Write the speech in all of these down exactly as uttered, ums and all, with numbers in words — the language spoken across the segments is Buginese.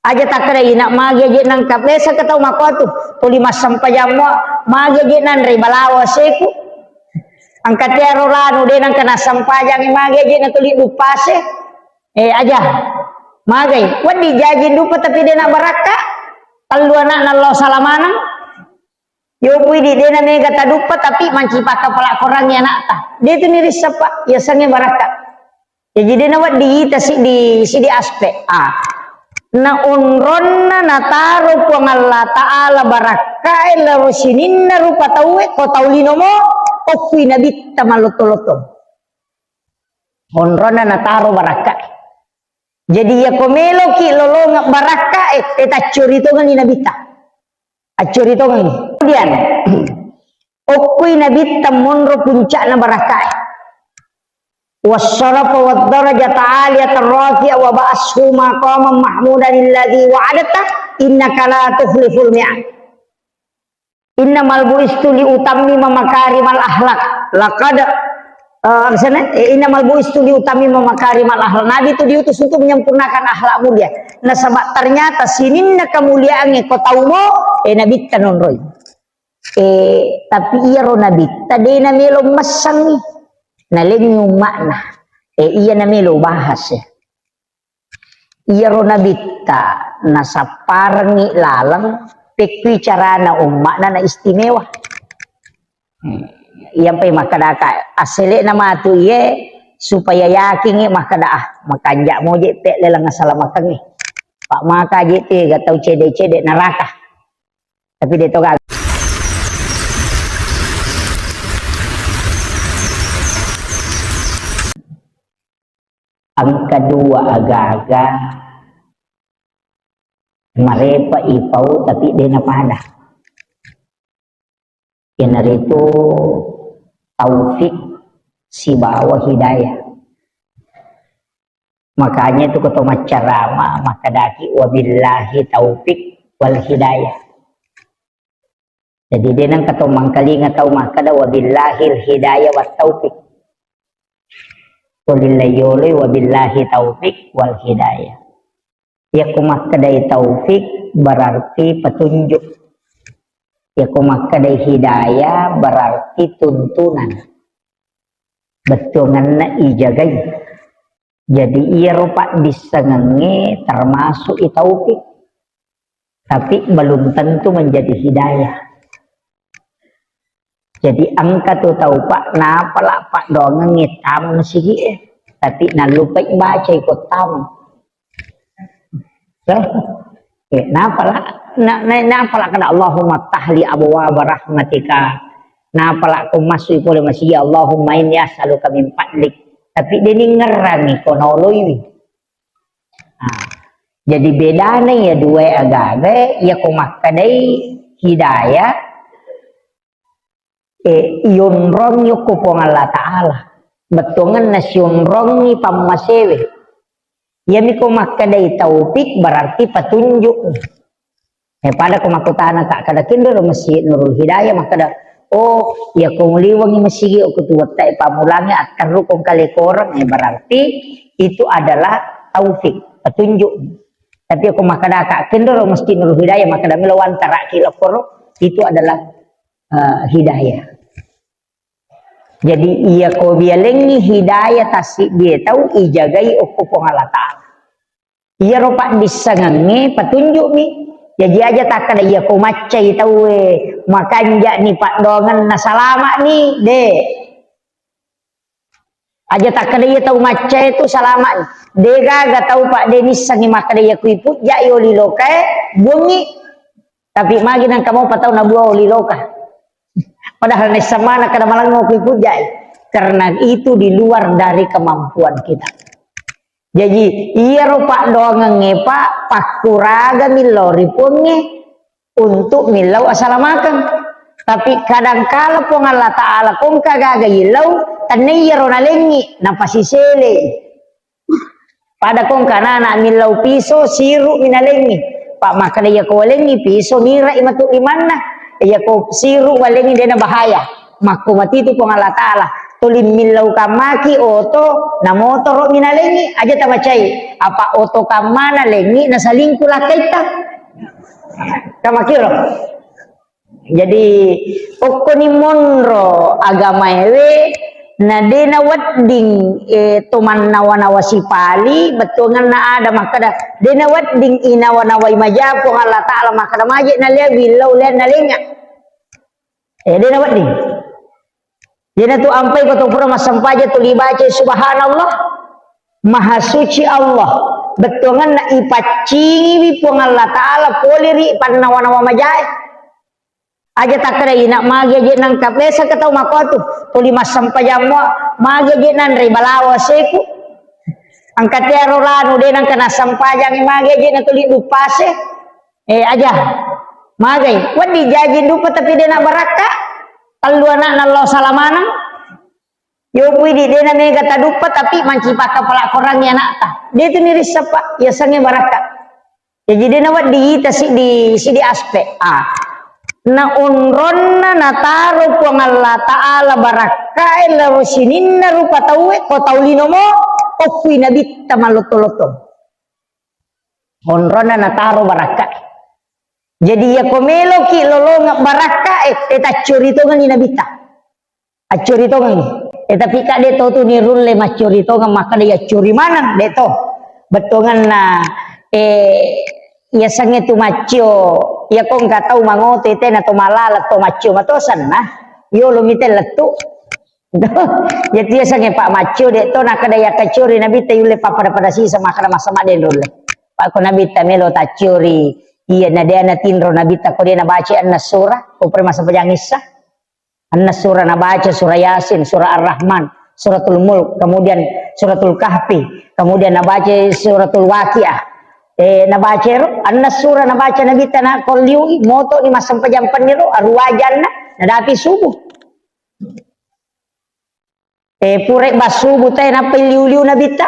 Aja takkeda ina magi aje nangka biasa ke tau makotu, tuli massempajang mo, magi aje nanre balawa seku. Angka tiaro lanu de nangka nassempajangi magi aje na tuli dupase. Eh, aja. Magai, wedding jaji dupa tapi de na barakka. Tellu anakna lao salamaneng. Yo pui di de na mega taduppa tapi manci pakkapala korangngi anakta. De tu ni rissappa, yasengnge barakka. Jaji de na wedding ita siddi, siddi aspek. Ah. Na onronna nataro Puang Allah Ta'ala barakkae lao ri sininna rupa tauwe, ko tau lino mo, okkui nabitta malotto-lotto. Onronna nataro barakkae. Jadi, iyako meloki lolongeng barakkae, eh, taccori tongenni nabitta. Accori tongenni. Kemudian, okkui nabitta monro puncakna barakkae. Wassarafa waddarajata aliyatan rafi'a wa ba'ashu maqaman mahmudan alladzi wa'adta innaka la tukhliful mi'ad. Innamal bu'istu li utammima makarimal akhlak. Laqad, eh, apa sana? Eh, innamal bu'istu li utammima makarimal akhlak. Nabi itu diutus untuk menyempurnakan akhlak mulia. Nasaba ternyata sininna kemuliaangnge ko tau mo, eh, nabitta nonroi. Eh, tapi iyaro nabitta de na melo messangi. Nalengi umma'na. Eh, iya na melo bahas, ya. Iyaro nabitta nasapparengngi laleng, pekkui carana umma'na na istimewa. Hmm. Iyampai makkedaka, assele'na matu iye supaya yakingngi makkeda, ah, makanja moje pe leleng asalamakengnge. Pak maka je tega tau cede-cede neraka. Tapi de to gaga. Engka dua agaga marepa ipau tapi de napada. Iyanaritu taufik sibawa hidayah. Makanya itu ketua maccarama makkedaki wabillahi taufik wal hidayah. Jadi de nengka to mangkalinga tau makkeda wabillahil hidayah wat taufik. Walillai yoloi wabillahi taufik wal hidayah. Yako makkedai taufik berarti petunjuk. Yako makkedai hidayah berarti tuntunan. Bettuanganna ijagai. Jadi iyaro paddissengengnge termasuk i taufik. Tapi belum tentu menjadi hidayah. Jadi engka tu tau pak napala paddoangengnge tama masigi e, tapi nallupai baca iko tama. Eh, napala na, na, napala kada Allahumma tahli abwaba rahmatika. Napala ko masui pole masigi Allahumma inni as'aluka min fadlik. Tapi deningerrani ko noloiwi. Nah, jadi bedana iya dua agaga, iya ko makkedai hidayah, eh, ionrongi okko Puang Allah Ta'ala. Bettuangenna sionrongi pammasewe. Iyami ko makkedai taufik berarti petunjuk. Eh, pada ko makkutana ka, kada kenro ro Masjid Nurul Hidayah, makkeda, oh, iya ko muliwangi masigi okko tu wettai pammulangi atterru kong kale koreng, eh, berarti itu adalah taufik, petunjuk. Tapi ko makkeda ka kenro ro Masjid Nurul Hidayah, makkeda melo wantara ki lokoro, itu adalah, eh, hidayah. Jadi iya ko bialengi hidayah tassi dia tau ijagai okko Puang Allah Ta'ala. Iyaro paddissengengnge petunjukmi. Jaji aja takkeda iya ko maccai tauwe, makanja'ni paddoangenna, salama'ni, de. Aja takkeda iya tau maccai tu salama'ni. De gaga tau pak de nissengi makkeda iya kui pujja'i oli lokae, buangi. Tapi magi nengka mopa tau nabua oli loka. Padahal naissamana kada malangngo kui pujja'i. Karena itu di luar dari kemampuan kita. Jaji, iyaro paddoangengnge, Pak, pakkuraga millau ri Puangnge untuk millau asalamakeng. Tapi kadangkala Puang Allah Ta'ala kongka gaga illau, tenne iyaro nalengngi, napasisele. Pada kongka nana millau piso, siru minalengngi. Pak, makkeda iyako walengngi piso, mirai matu limanna. Iyako siru walengngi dena bahaya. Makko matitu Puang Allah Ta'ala. Tuli millau kammaki oto, na motoro minalengi, aja tamacai. Apa oto kammana lengi na salingku lakkaitta. Kamakiro. Jadi, okkoni monro agamaewe, na de nawedding, eh, to mannawa-nawa sipali, bettuangenna ada makkeda, de nawedding inawa-nawai maja Puang Allah Ta'ala makkeda maje na lea billau lea nalenga. Eh, de nawedding. Iyanatu ampai ko to pura massempajang tuli baca subhanallah, maha suci Allah. Bettuangenna ipaccingiwi Puang Allah Ta'ala pole ri pannawa-nawa majae. Aja takkeda ina magi aje nangka biasa ke tau makotu. Tuli massempajang mo, magi aje nanre balawa seku. Angka tiaro lanu de nangka nassempajang magi aje na tuli dupase. Eh, aja. Magai, wedding jaji dupa tapi de na barakka. Tellu anakna lao salamaneng. Yo pui di de na mega taduppa tapi mancipaka pala korangi anakta. De tu nirissa, Pak. Yasengnge barakka. Jadi de na wedding ita sidi, sidi aspek. Ah. Na onronna nataro Puang Allah Ta'ala barakkae lao sininna rupa tauwe, ko tau lino mo, okkui nabitta malotto-lotto. Onronna nataro barakka. Jadi, iyako meloki lolongeng barakka, eh, eh, taccori tongengi nabitta. Accori tongengi. Eh, tapi ka de to tu nirulle maccori tongeng, makkeda yaccori maneng, de to. Bettuangenna, eh, yasengnge tu maccio, iyako engka tau mangoto tena to malala to maccio matosenna. Yolo mite lettu. Jadi yasengnge Pak Maccio, de to nakkeda yakkaccori nabitta yulle pappada-pada sisa makkeda massama de nrulle. Pak ko nabitta melo taccori, iya na de natinro nabitta ko de nabaca anna sura, ko pura massempajang issa. Anna sura nabaca sura Yasin, sura Ar-Rahman, suratul Mulk, kemudian suratul Kahfi, kemudian nabaca suratul Waqiah. Eh, nabaca ro, anna sura nabaca nabitta na ko liu, moto ni massempajang penniro, aruwajanna, nadapi subuh. Eh, pura bassubu te nappai liu-liu nabitta,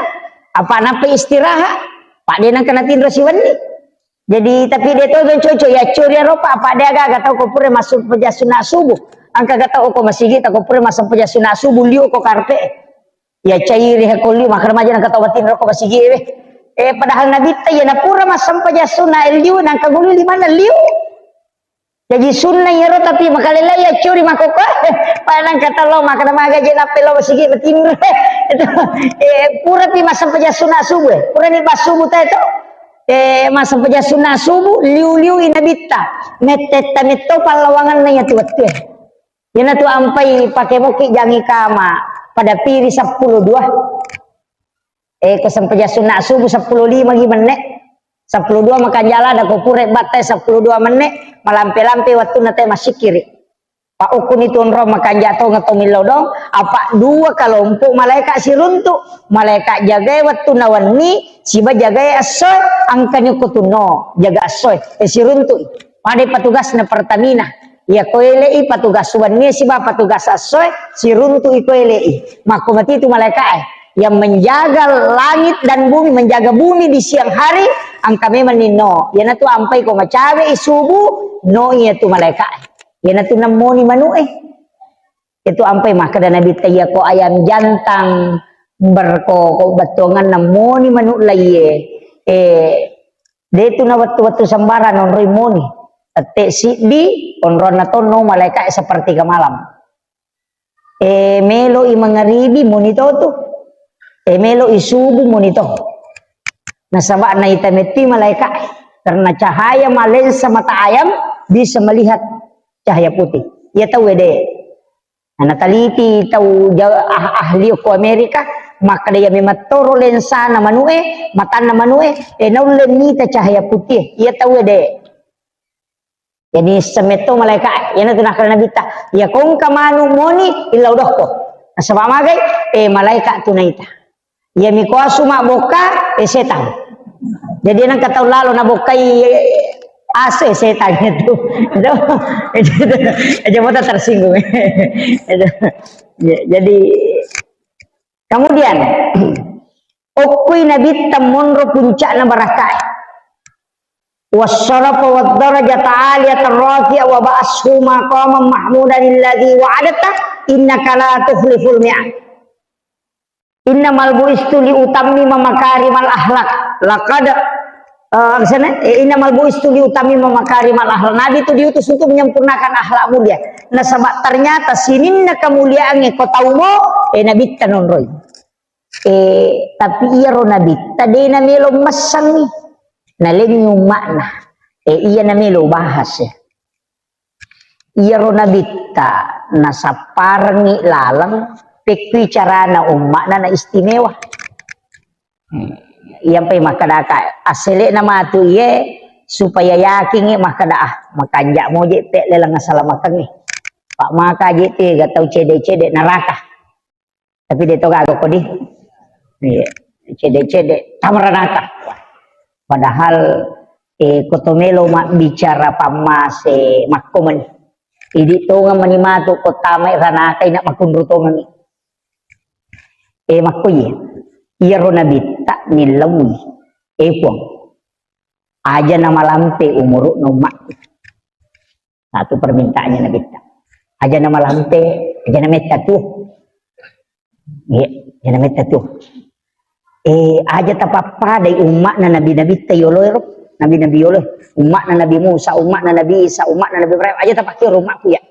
apa nappai istirahat, pak de nangka natinro siwenni. Jadi, tapi de to cocok ya curi ro pak, apa de aga-aga tau ko pura massempajang sunna subuh. Angka ga tau ko masigi ta ko pura massempajang sunna subuh liu ko karpe. Ya cairi ha ko liu, makkeda maja nangka tau matinro ko masigi we. Eh, padahal nabitta ya napura massempajang sunna liu nangka gulu limanna liu. Jaji sunna iyaro, tapi makalelai accuri makkokkoe. Padang kata lo, makkeda maga je nappai lo masigi matinro. Itu, eh, pura pi massempajang sunna subuh, eh. Pura ni bassubu ta itu. Eh, massempajang sunna subuh, liu-liu i nabitta. Mettetta metto pallawanganna iya tu wettu, eh. Iyana tu ampai pake moki jangi kama pada piri seppulo dua. Eh, ko sempajang sunna subuh seppulo lima gi menne. Seppulo dua makanja lada ko pura battai seppulo dua menne, malampe-lampe wettunna te massikkiri. Pa ukkuni tu onrong makanja tongeng to millau dong, apa dua kalompok malaeka siruntu. Malaeka jagae wettunna wenni, siba jagae essoe, angkani ko tunno, jaga essoe, eh, siruntu. Pada patugasna Pertamina. Iya ko ele'i patugas wennie siba patugas essoe, siruntu'i ko ele'i. Makko matitu malaeka'e. Yang menjaga langit dan bumi, menjaga bumi di siang hari, engka memang ni no. Iyanatu ampai ko macawe'i subuh, no iyatu malaeka'e. Iyanatu nemmoni manu'e. Itu ampai makkeda Nabitta, iya ko ayam jantang berko, ko bettuangan nemmoni manu laiye. Eh, De tu na wettu-wettu sembarang onroi moni. Tette siddi, onronna tonno malaeka'e sepertiga malam. E, melo'i mangaribi moni to tu. E, melo'i subuh moni to. Nasaba naita metti malaeka'e. Karena cahaya malensa mata ayam bisa melihat cahaya putih. Iya tau de. Nah, nataliti tau ja-, ah-, ahli okko Amerika, makkeda iya memang toro lensana manu'e, matanna manu'e, e, naulle mita cahaya putih. Iya tau de. Jadi semetto malaeka, iyana tu nakkeda Nabitta, iya kongka manu moni, illau dokko. Nasaba magai, e, malaeka tu naita. Iya miko asu mabbokka, eh, setang. Jadi nengka tau lalo nabokkai asu, eh, setang itu. Itu, itu, itu, aja mota tersinggung. Itu. Ya, jadi kemudian okkui Nabitta monro puncakna barakkae. Wassarafa waddarajata aliyatan rafi'a wa ba'ashu maqaman mahmudan alladzi wa'adta. innaka la tukhliful mi'ad. Innamal bu'istu li utammima makarimal akhlak. Laqad, eh, apa sana? Eh, innamal bu'istu li utammima makarimal akhlak. Nabi itu diutus untuk menyempurnakan akhlak mulia. Nasaba ternyata sininna kemuliaan ko taumo, eh, Nabitta nonroi. Eh, tapi iyaro Nabitta de namelo massangi. Nalengi umma'na. Eh, iya namelo bahas, ya. Iyaro Nabitta nasapparengngi laleng, pekkui carana umma'na na istimewa. Hmm. Iyampai makkadaka, assele'na matu iye supaya yakingngi makkada, ah, makanja moje pe leleng asalamakengnge. Pak maka je tega tau cede-cede neraka. Tapi de to gaga kodi. Iya, cede-cede tama ranaka. Padahal, eh, ko to melo mabbicara pammase makko meni. Idi tonga meni matu ko tamai ranaka ina makunru tonga ni. Eh, makko iya. Iyaro Nabitta nillaui. Eh, Puang. Aja namalampe umuru'na ummakku. Satu permintaannya Nabitta. Aja namalampe, aja nametta tuo. Iya, aja nametta tuo. Eh, aja tapappadai umma'na nabi-nabitta yolo ero, nabi-nabi yolo. Umma'na Nabi Musa, umma'na Nabi Isa, umma'na Nabi Ibrahim, aja tapakkiro ummakku ya.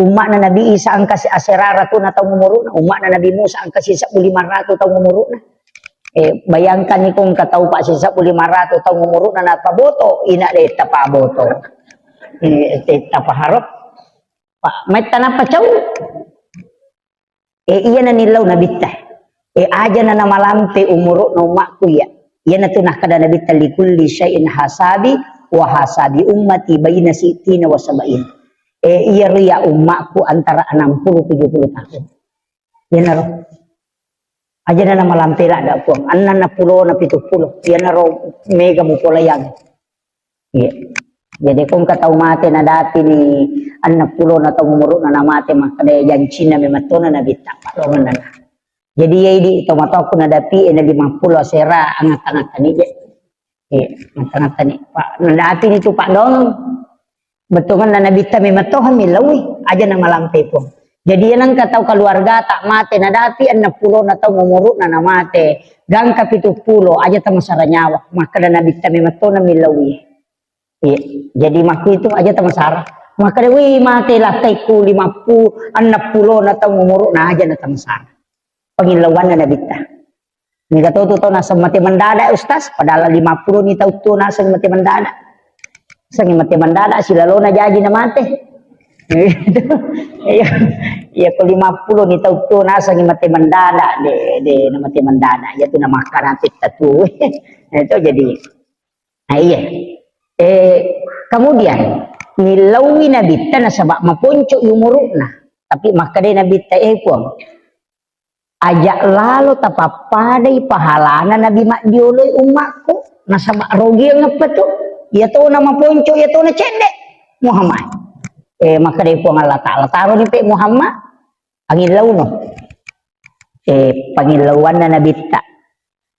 Umma'na Nabi Isa engka si asera ratuna taung umuru'na, umma'na Nabi Musa engka si sebbu lima ratu taung umuru'na. Eh, bayangkan iko engka tau pa si sebbu lima ratu taung umuru'na napaboto, ina de tapaboto. Eh, de tapaharap. Pa, metta napacau. Eh, iya nanillau Nabitta. Eh, aja na namalampe umuru'na ummakku iya. Iyana tu nakkada Nabitta, "Likulli syai'in hasabi, wa hasabi ummati baina sittina wa sab'in." Eh, iya ria ummakku antara enam puluh tujuh puluh tahun. Iyanaro. Aja na namalampe ladda, Puang. Enneng pulona pitu pulo. Iyanaro mega mupolayang. Iya. Jadi ko engka tau mate nadapi ni enneng pulona taung umuru'na namate makkeda jancina memettona Nabitta. Jadi iya idi tomatoakku nadapi ena lima puluh asera angatta-ngattani je. Iya, angatta-ngattani. Pak, nadapi ni tu Pak dong. Bettuanna Nabitta memettoha millaui, aja namalampe Puang. Jadi iya nengka tau keluarga ta mate nadapi enneng pulona taung umuru'na namate. Gangka pitu pulo, aja tamasara nyawa. Makkeda Nabitta memettona millaui. Iya, jadi makku itu aja tamasara. Makkeda, "Wih, mate lakkaiku lima puluh, enneng pulona taung umuru'na aja na tamasara." Pangillauanna Nabitta. Mega to tu tau naseng mate mendadak, Ustaz, padahal lima puluh ni tau tu naseng mate mendadak. Naseng mate mendadak, silalona jaji na mate. Iya, iya ko lima puluh ni tau tu naseng mate mendadak, de, de, na mate mendadak. Iya tu na makkana titta tu. Itu jadi Nah, iya. Eh, kemudian, nillaui Nabitta nasaba maponco umuru'na. Tapi makkedai Nabitta, "Eh, Puang, aja lalo tapappadai pahalana nabi maddioloi ummakku. Nasaba rogiang apa tu? Iya tona maponco, iya tona cedde. Muhammad." Eh, makkedai Puang Allah Ta'ala, "Taroni pe Muhammad." Angillauno. Eh, pangillauanna Nabitta.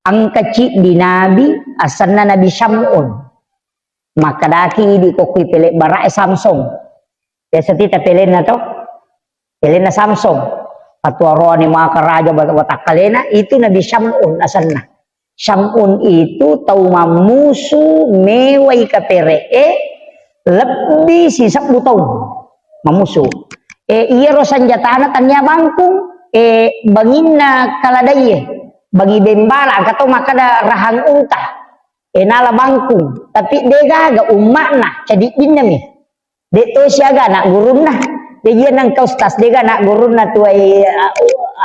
Engka ciddi nabi, asenna Nabi Syam'un. Makkedaki idi ko kui pele bara'e Samsung. Biasa tita pelenna to? Pelenna Samsung. Patuaroani maka raja wat-, watakkalena, itu Nabi Syam'un asenna. Syam'un itu tau mammusu mewai kapere'e lebbi sisebbu taung mammusu. E, iyaro sanjatana tania bangkung, e, banginna kaladaie, bangi bembala, engka to makkeda rahang unta. E, nala bangkung, tapi degaga umma'na, cadiddinna mi. De to siaga anak gurunna. Jaji nengka ustaz dega anak gurunna tuai, a-,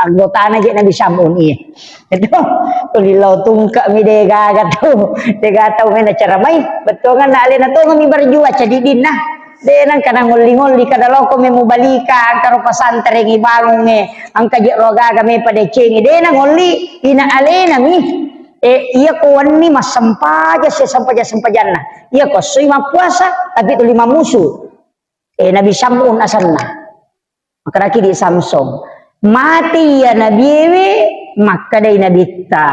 anggotana je Nabi Syam'un iya. Itu lillau tungka mi dega gatu. Dega tau mena ceramai. Bettuanna alena tongeng mi berjuang cadiddinna. De nengka nangolli-ngolli kada loko mi mubalika angkaro pesantren ibangunge. Angka je rogaga me padecengi. De nangolli ina alena mi. E, iya ko wenni massempajang, se sempajang-sempajanna. Iya ko essoi mappuasa, tapi tuli mammusu. E, Nabi Sam'un asenna. Makkedaki di Samsung. Mati iya nabiewe, makkedai Nabitta,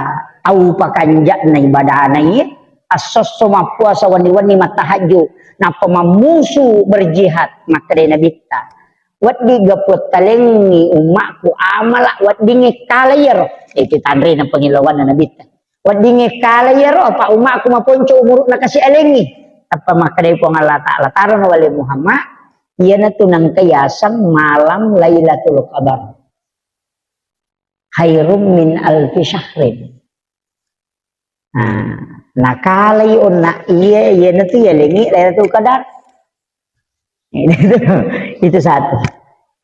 au pakanja'na ibadana iya, assosso mappuasa wenni-wenni mattahajju, nappa mammusu berjihad, makkedai Nabitta. Wedding ga puattalengngi ummakku amala weddingnge kala iyaro. Itu tanrena pengilawanna nabitta. Weddingnge kala iyaro, apa ummakku maponco umuru'na kasi alengngi. Tappa makkedai Puang Allah Ta'ala, "Tarono wale Muhammad, iyanatu nengka yaseng malam Lailatul Qadar. Khairum min alfi syahrin." Nah, nakalai onna iya, iyanatu yalengngi Lailatul Qadar. Itu, itu satu.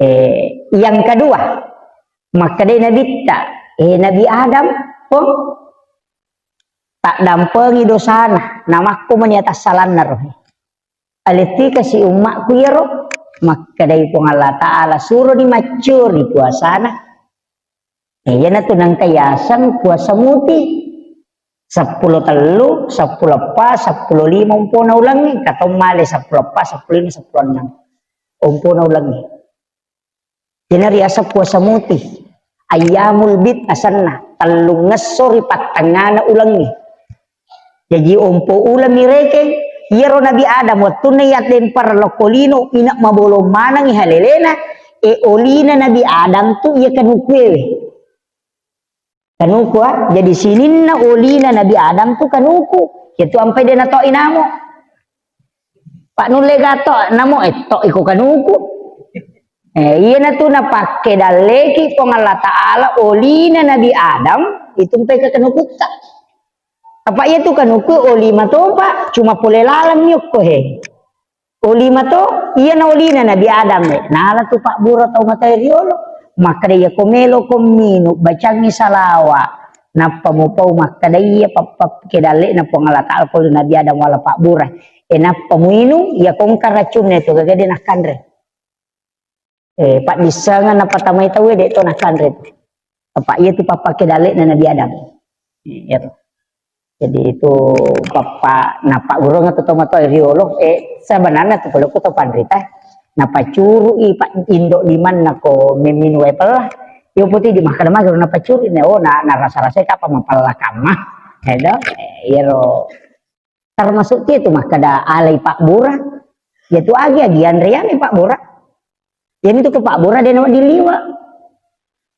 Eh, yang kedua, makkedai Nabitta, "Eh, Nabi Adam, Pong, taddampengi dosana, namakko mani atassalanna rohe. Alettika si ummakku iyaro." Makkedai Puang Allah Ta'ala, "Suroni maccuri puasana." Eh, iyanatu nengka yaseng puasa muti. Seppulo tellu, seppulo eppa, seppulo lima umpona ulengnge, katong male seppulo eppa, seppulo lima, seppulo enneng. Umpona ulengnge. Jena riaseng puasa muti. Ayyamul bid asenna, tellungngesso ri pattengngana ulengnge. Jaji ompo uleng mirekeng, iyaro Nabi Adam wettunna yaddempareng lokko lino, ina mabolong manengngi halelena, e olina Nabi Adam tu iya kanukuewe. Kanuku, ah. Jadi sininna olina Nabi Adam tu kanuku. Itu ampai de nato inamo. Pak nulle gato namo etto iko kanuku. Eh, iyanatu napakke dalleki Puang Allah Ta'ala olina Nabi Adam itu mpai ke kanukutta. Apa iya tu kanuku oli matopa, cuma pole laleng yokko he. Oli mato, iyana olina Nabi Adam e. Nala tu pabbura tau matae riolo. Makkeda iyako meloko minu, bacangi salawa. Nappa mupau makkeda iya pappakke dallekna Puang Allah Ta'ala pole Nabi Adam wala pabbura. E nappa muinu, iyako engka racunna itu, gaga de nakkanre. Eh, paddissengeng napatamai tauwe, de to nakanre. Apa iya tu pappakke dallekna Nabi Adam. Iya to. Jadi itu pappa napaggurung tu tomatoa riolo, eh, sebenarnya tu kalau ku to panrita, napacurui pak indo limanna ko memminum wae pella. Yo putih di makan mager napacuri ne, oh, na, narasa-rasa apa mapella kamma. Edo, eh, iyaro termasuk itu makkeda alai pabbura. Iya tu agi-agi anreang pabbura. Iya tu ke pabbura de nawa diliwa.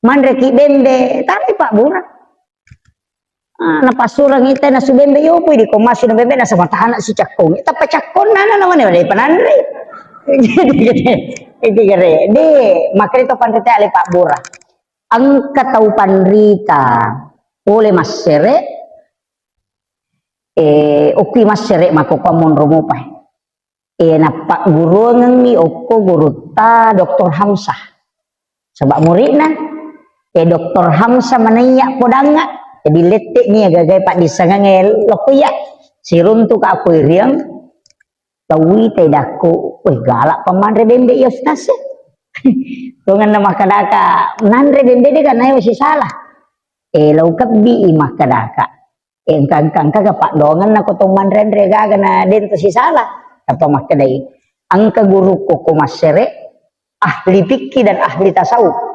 Manre ki bembe, tapi pabbura. Ah, napassureng ita nasu bembe yo pui di komasu na bembe nasaba tana si cakkong. Tappa cakkong nana nawa ne de pananre. Jadi gede. Jadi gede. De, makanya itu panrita alai pabbura. Engka tau panrita pole massere, eh, okki massere mako kwa monro mopa. Eh, nappagguruangengngi okko gurutta Doktor Hamsah. Saba muridna, eh, Doktor Hamsah manaiya podangnga. Jadi lette'ni agagai paddissengangnge lokko iya. Siruntu ka aku iriang, tauwi tedakku, "Weh, galak pamanre bembe iya, Ustaz." Tongenna makkedaka, "Nanre bembe de kan naewa sisala." Eh, lau kebbi i makkedaka. Eh, engka, engka, engka ga paddoangenna ko to manre-anre gaga na dento sisala. Apa makkedai, engka gurukku ko massere, ahli fikih dan ahli tasawuf.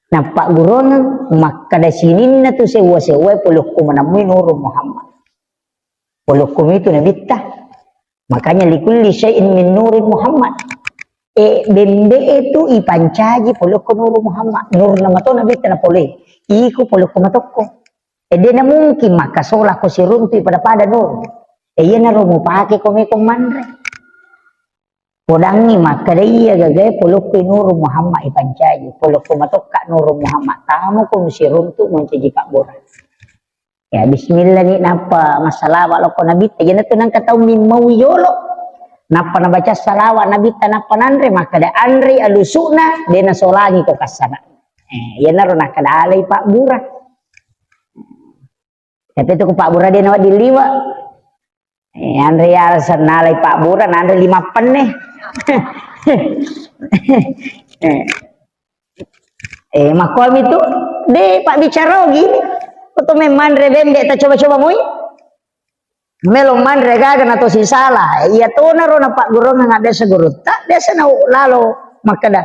Nappagguruangeng makkeda sininna tu sewwa-sewwa polokku manammui Nurul Muhammad. Polokku mitu nabitta. Makanya likulli syai'in min Nurul Muhammad. Eh, bembe itu ipancaji polokku Nurul Muhammad. Nur nama to nabitta na pole. Iku polokku matokko. Eh, de na mungkin makkasola ko siruntu pada-pada nur. Eh, iyanaro mupake ko meko manre. Podangngi makkeda iya gagae polokku Nurul Muhammad ipancaji, polokku matokka Nurul Muhammad, tamu ko musiruntu mancaji pabbura. Ya, bismillah ni nappa massalawa lokko nabitta. Iyanatu nangka tau mimmau yolo. Nappa nabaca salawa nabitta nappa nanre, makkeda anre alusukna, de nasolangi ko kassana. Eh, iyanaro nakkeda alai pabbura. Tapi tu ku pabbura de nawa diliwa. Eh, anre ya sennalai pabbura, nanre lima penne. Eh. Eh, makkuami tu, de pabbicara ogi. Ko to memmanre bembe ta coba-coba moi. Melo manre gaga na to sisala. Iya tona ro na paggurungang biasa gurutta, biasa na lalo makkeda.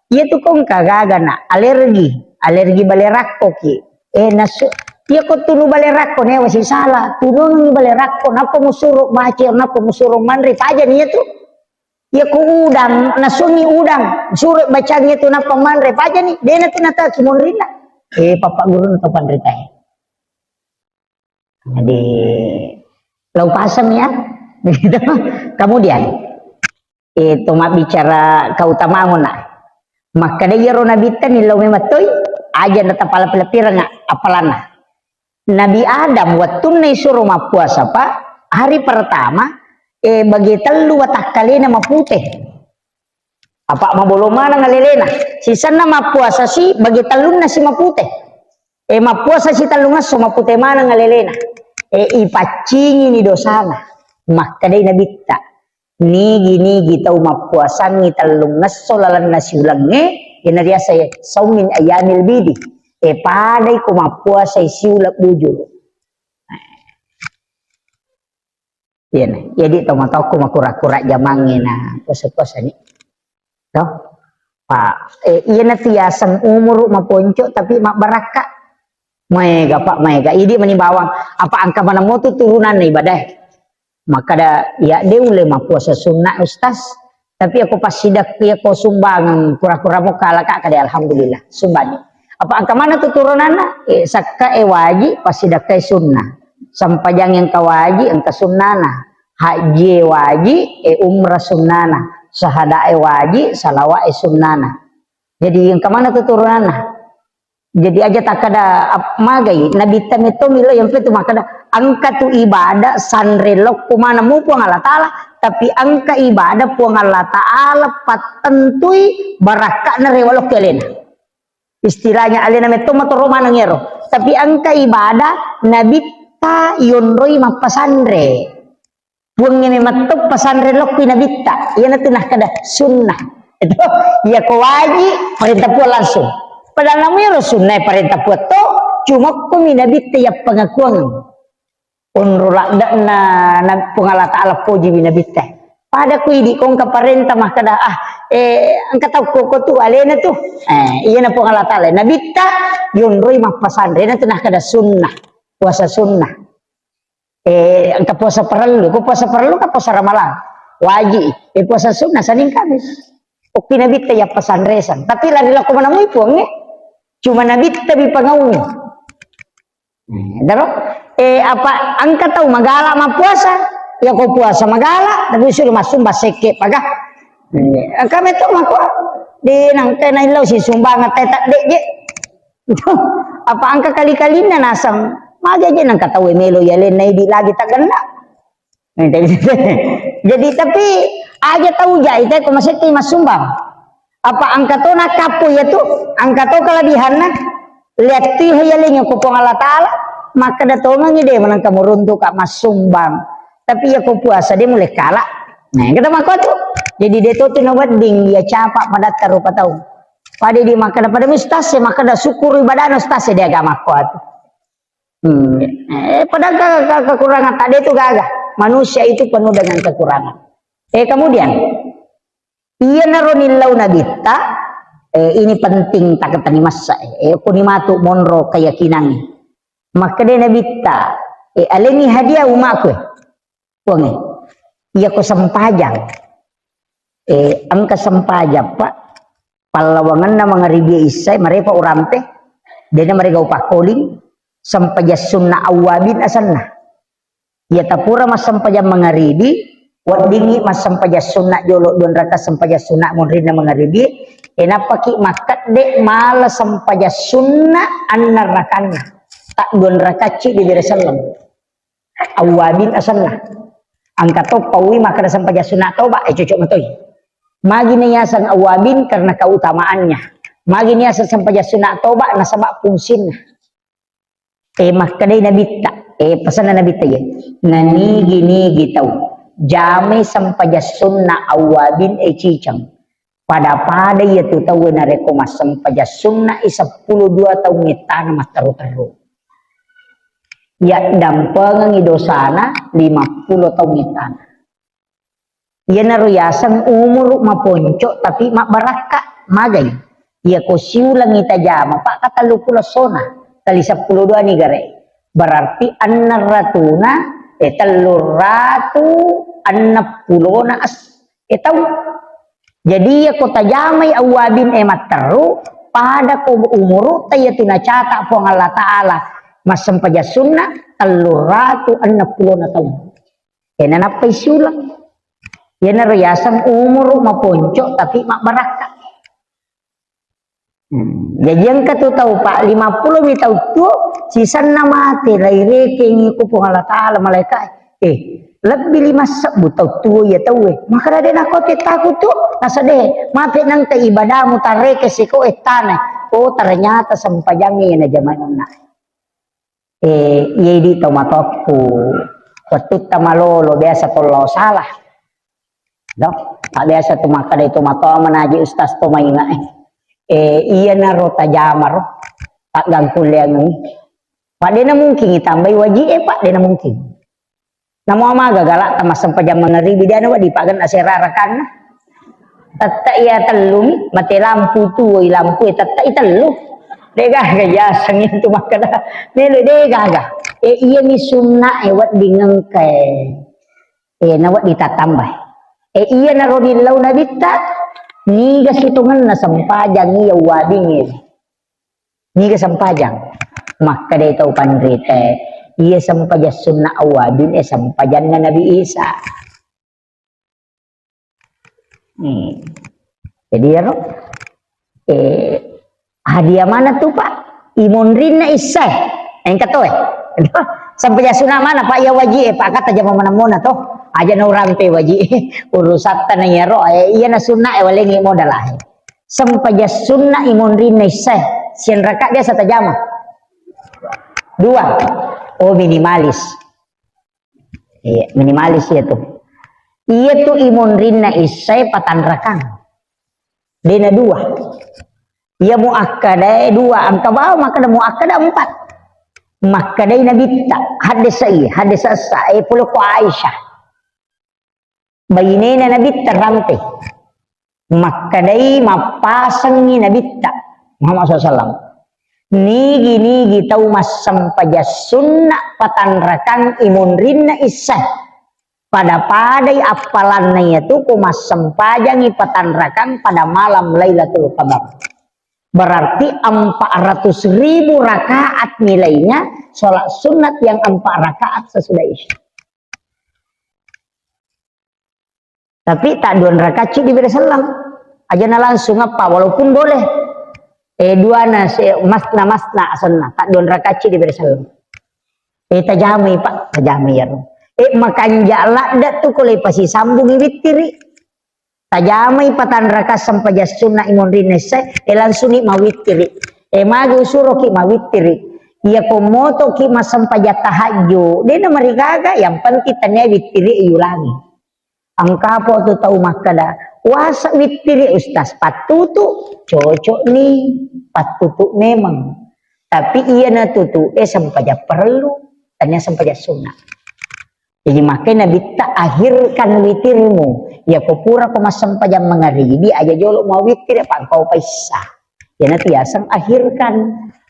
Iya tu kongka gaga na alergi, alergi bale rakko ki. Eh, nasu, iya ko tunu bale rakko newa sisala, tunungi bale rakko, nappa musuro baca, nappa musuro manre, paja nia tu. Iya ko udang, nasuangngi udang, suro bacangngi tu nappa manre, pajani, dena tu nataki monrinna. Eh, papa guru na to panritae. Jadi, lau pasang ya. Begitu. Kemudian, itu mabbicara keutamaan na. Makkeda iyaro nabitta nillau memang toi, aja natapala pelapirangnga apalana. Nabi Adam wettunna isuro mappuasa, Pak, hari pertama, eh, bagi tellu watakkalena mapute. Apa mabolo maneng alelena. Sisenna mappuasa si, bagi tellunna si mapute. Eh, mappuasa si tellungesso mapute maneng alelena. Eh, ipaccingini dosana. Makkedai nabitta, nigi-nigi tau mappuasangngi tellungesso lalenna siulengnge, ina riasai saumin ayyamil bidi. Eh, padai ko mappuasai siuleng bujulu. Iyana, jadi tomatoakku makura-kura jamangnge na puasa-puasa ni. To? Pak, eh, iyana tu yaseng umuru maponco tapi mabbarakka. Maega, Pak, maega. Idi mani bawang, apa angka mana motu turunanna ibadah. Makkada, ya, de ulle mappuasa sunna, Ustaz. Tapi aku pas sidak, ya, ko sumbangeng, kura-kura mo kala ka, kada, alhamdulillah, sumbani. Apa angka mana tu turunanna? Eh, sakka e waji, pas sidakka e sunna. Sampajang engka waji, engka sunnana. Haji e waji, eh, umrah sunnana. Sahada e waji, salawa e sunnana. Jadi engka mana tu turunanna? Jadi aja takkada ap-, magai, nabitta metto milo yang petu makkada, engka tu ibadah sanre lokku mana mu Puang Allah Ta'ala, tapi engka ibadah Puang Allah Ta'ala pattentui barakka'na rewa lokku alena. Istilahnya alena metto motoro maneng ero. Tapi engka ibadah nabitta yonroi mappasanre. Puangnge memetto pasanre lokku nabitta, iyanatu nakkada sunnah. Itu, iya ko waji, parenta Puang langsung. Padahal namu iyaro sunnah parenta Puang to, cuma kumi nabitta iya pengakuan. Onro ladde'na na Puang Allah Ta'ala poji wi nabitta. Pada ku idi kongka parenta makkada, ah, eh, engka tau koko tu alena tu. Eh, iyana Puang Allah Ta'ala. Nabitta, yonroi mappasanre, iyanatu nakkada sunnah. Puasa sunnah. Eh, engka puasa parellu, ko puasa parellu ka puasa ramalang. Waji, eh, puasa sunnah Senin Kamis. Okki nabitta iya pasanresang. Tapi lari lako manamui puangnge. Cuma nabitta bi pangaungi. Eh, daro? Eh, apa engka tau magala mappuasa? Ya ko puasa magala, tapi suruh masumba sekke paga. Eh, engka meto mako di nangka naillau si sumbang teta dek je. Apa engka kali-kalinna naseng, magi aja nangka tau melo ya lenna idi lagi tak kena. Jadi tapi aja tau jai te ko maseki masumbang. Apa engka to nakapu ya tu, engka to kelebihanna. Lihat tu ya lenyo ko Puang Allah Ta'ala, maka da tongengi de menangka meruntuk ka masumbang. Tapi ya ko puasa de mulai kala. Nah, kita mako tu. Jadi de to tu na wedding ya capa pada tarupa tau. Pada di makkada, pada mustase, makkada syukur ibadahna ustase di agama ko atu. Hmm. Eh, padahal ke, ke, kekurangan tak ada itu gaga. Manusia itu penuh dengan kekurangan. Eh, kemudian, iya naro nillau nabitta, eh, ini penting tak ketani massa, eh, kuni matu monro keyakinan. Makkeda nabitta, eh, alengi hadiah umakku. Puangnge, iya ko sempajang. Eh, engka sempajang, Pak. Pallawangenna mangaribi issae, marepa urampe, dena marega upakkoling, sempajang sunna awwabin asenna. Iya tapura massempajang mangaribi, weddingngi massempajang sunna jolo dua raka sempajang sunna monrinna mangaribi, e nappaki makkedde mala sempajang sunna annang rakanna, tak dua rakacci dibere selleng. Awwabin asenna. Engka to paui makkeda sempajang sunat toba, eh, cocok matoi. Magi niaseng awwabin karena keutamaannya. Magi niaseng sempajang sunat toba nasaba fungsinna. Eh, makkedai nabitta, eh, pesanna nabitta ye. Nanigi-nigi tau jamai sempajang sunna awwabin, eh, ciceng. Pada-pada iya tu tauwe narekko massempajang sunna'i seppulo dua taung ittana matteru-teru. Yaddampengengi dosana lima pulo taung ittana. Iyanaro yaseng umuru maponco tapi mabbarakka, magai. Iya ko siulengngi tajama, pak, ka tellu pulo sona, kali seppulo dua ni gare. Berarti enneng ratuna, eh, tellu ratu enneng pulona es-, E tau. Jadi, iya ko tajamai awwabin e matteru, pada ko umuru ta iya tu nacata Puang Allah Ta'ala, massempajang sunna, telluratu enneng pulona taung. E nanappai siuleng. Iyanaro yaseng umuru maponco, tapi mabbarakka. Hmm. Jaji engka tu tau, Pak, lima puluh mi tau tuo, sisenna mate, lairekengi ku Puang Allah Ta'ala, malaika, eh, lebbi lima sebbu tau tuo iya tau, eh. Maka dade nako te taku tu, nasade, mate nengka ibadamu tareke siko, eh, tana. Oh, ternyata sempajangi na jamaah na. Eh, iya idi to matokku, wettutta malolo, biasa to lao salah. Do, tak biasa tu makkeda itu matoa manaji ustaz to mainga, eh. Eh, iya naro tajamaro, tak gangkuleangi. Pak, dena mungkin itambai waji, eh, Pak, dena mungkin. Namo amaga galak ta massempajang mangaribi, dena wadi pagan asera rakanna. Tette iya tellu mi, mate lampu tuoi lampu, eh, tette i tellu. Degaga yaseng itu makkeda. Melo degaga. Eh, iya mi sunna, eh, wedding engka, eh. Eh, na wedding tatambai. Eh, iya naro dillau nabitta, niga sutongenna sempajang iya uwadingi. Niga sempajang. Makkeda tau panrita, iya sempajang sunna awwabin, eh, sempajanna Nabi Isa. Hmm. Jadi, iyaro, eh, hadiah mana tu, Pak? Imonrinna issae. Engka to, eh. Sempajang sunna mana, Pak? Iya waji, eh, Pak, kata jama mana mona to. Aja na urampe waji. Urusatta na iyaro, eh, iya na sunna, eh, walengi modal, eh. Sempajang sunna imonrinna issae. Sianraka biasa tajama? Dua. Oh, minimalis. Iya, minimalis iya tu. Iya tu imonrinna issae patanrakang. Dena dua. Iya muakkadae dua, engka bawang makkeda muakkada empat. Makkedai nabitta, haddesa iya, haddesa essa, eh, pole ko Aisyah. Bainena nabitta rampe. Makkedai mappasengngi nabitta Muhammad sallallahu alaihi wasallam. Nigi-nigi tau massempajang sunna patanrakang imonrinna issae. Pada-padai appalanna iyatu ko massempajangi patanrakang pada malam Lailatul Qadar. Berarti empat ratus ribu rakaat nilainya sholat sunat yang empat rakaat sesudah Isya. Tapi tak dua rakaat ci diberi selang. Aja na langsung apa, walaupun boleh. Eh, dua na se-, masna, masna asenna, tak dua rakaat ci diberi selang. Eh, tajamai, Pak, tajamai ya. Eh, makanja ladda tu ko le pasi sambungi wittiri. Tajamai patanraka sempajang sunna imonrinna issae, eh, langsung ni mawittiri. Eh, magi usuroki mawittiri. Iya ko motoki massempajang tahajud, dena marigaga, yang penting tania wittiri yulangi. Engka po tu tau makkeda, "Wasa wittiri, Ustaz, pattutu." Cocok ni, pattutu memang. Tapi iya na tutu, eh, sempajang perlu, tania sempajang sunna. Jadi makanya nabitta, "Akhirkan witirmu." Ya ko pura ko massempajang mangaribi, aja jolo mau witir, apa engkau paissa. Ya na tiaseng akhirkan.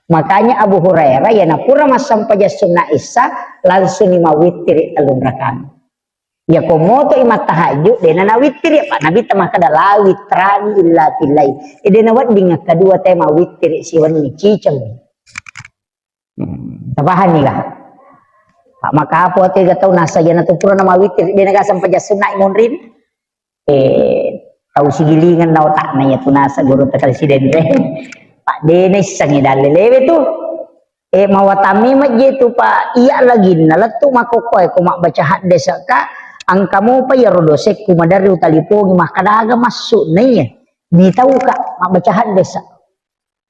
Makanya Abu Hurairah, ya na pura massempajang sunna isya, langsung ni mau witir tellung rakaat. Ya ko moto i mattahajud, dena nawittiri, Pak. Nabitta makkeda, "La witrani illa fillail." E, dena wedding kedua te mawittiri siwenni, ciceng. Hmm, tapahani ga? Pak, maka apa tega tau nasa jana tu pura na mawittiri, dena ga sempajang sunna imonrin. Eh, tau sigilingan na otakna ya tu nasa guru tekal sidende. Pak, dena issengi dalle lewe tu. Eh, mawatami majje tu, Pak, iya laginna lettu makkokkoe ko mabbaca haddesa ka, engka mopa iyaro dosekku maderri utalipongi makkadaga massu naiya. Mitauka mabbaca haddesa.